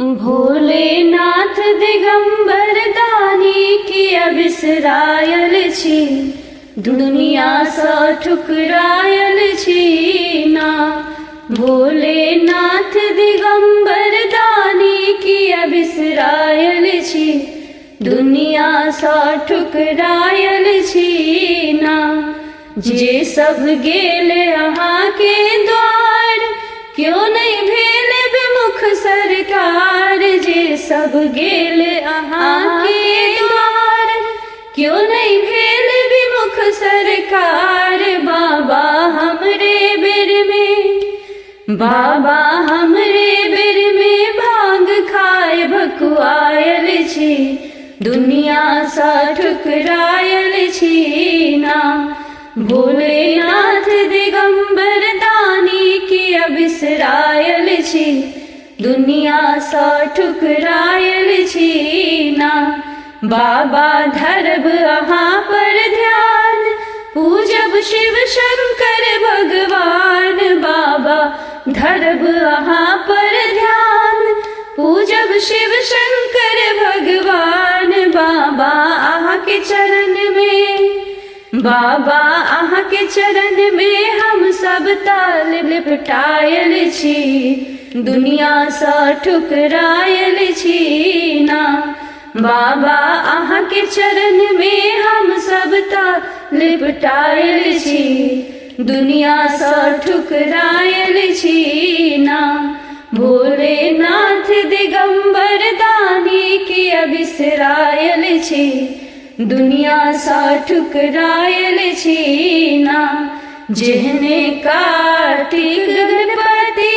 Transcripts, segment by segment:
भोलेनाथ दिगंबर दानी किया बिसरायल छी, दुनियासँ ठुकरायल छी ना। भोलेनाथ दिगंबर दानी किया बिसरायल छी, दुनियासँ ठुकरायल छी ना। जे सब गेल अहाँके द्वार, क्यों नहि भेल विमुख सरकार। जे सब गेल अहाँके द्वार, क्यों नहि भेल विमुख सरकार। बाबा हमरे बेर में, बाबा हमरे बेर में भांग खाय भकुआयल छी, दुनियासँ ठुकरायल छी ना। भोलेनाथ दिगंबर दानी किया बिसरायल छी, दुनियासँ ठुकरायल छी ना। बाबा धरब अहाँ पर ध्यान, पूजब शिव शंकर भगवान। बाबा धरब अहाँ पर ध्यान, पूजब शिव शंकर भगवान। बाबा अहाँ के चरण में, बाबा अहाँ के चरण में हम सब ताल लिपटायल छी, दुनियासँ ठुकरायल छी ना। बाबा अहाँ के चरण में हम सब ताल लिपटायल छी, दुनियासँ ठुकरायल छी ना। भोलेनाथ दिगंबर दानी किया बिसरायल छी, दुनियासँ ठुकरायल छी ना। जेहने कार्तिक गणपति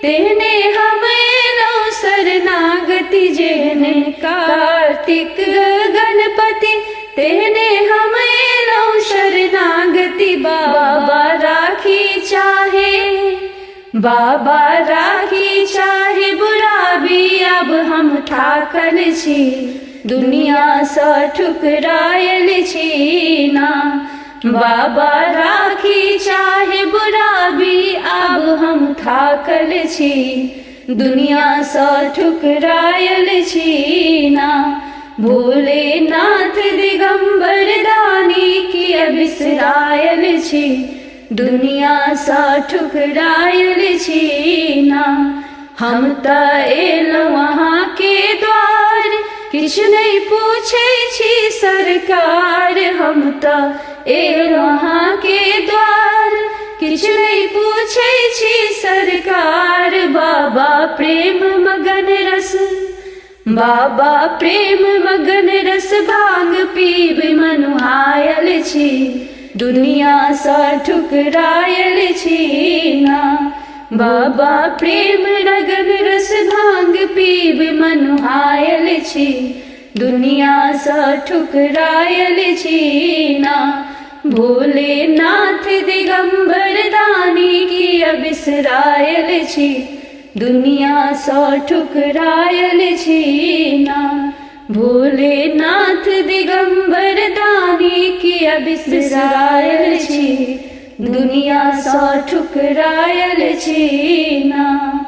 तेहने हम एलहुँ शरणागति। जेहने कार्तिक गणपति तेहने हम एलहुँ शरणागति। बाबा राखी चाहे, बाबा राखी चाहे बुराबी, अब हम थाकल छी, दुनियासँ ठुकरायल छी ना। बाबा राखी चाहे बुराबी, अब हम थाकल छी, दुनियासँ ठुकरायल छी ना। भोलेनाथ दिगंबर दानी किया बिसरायल छी, दुनियासँ ठुकरायल छी ना। हम तऽ एलहुँ अहाँके द्वार, किछु नहि पूछै छी सरकार। हम तऽ एलहुँ अहाँके द्वार, किछु नहि पूछै छी सरकार। बाबा प्रेम मगन रस, बाबा प्रेम मगन रस भांग पीब मनुहायल छी, दुनियासँ ठुकरायल छी ना। बाबा प्रेम मगन रस भांग पीब मनुहायल छी, दुनियासँ ठुकरायल छी ना। भोलेनाथ दिगंबर दानी किया बिसरायल छी, दुनियासँ ठुकरायल छी ना। भोलेनाथ दिगंबर दानी किया बिसरायल छी, दुनियासँ ठुकरायल छी ना।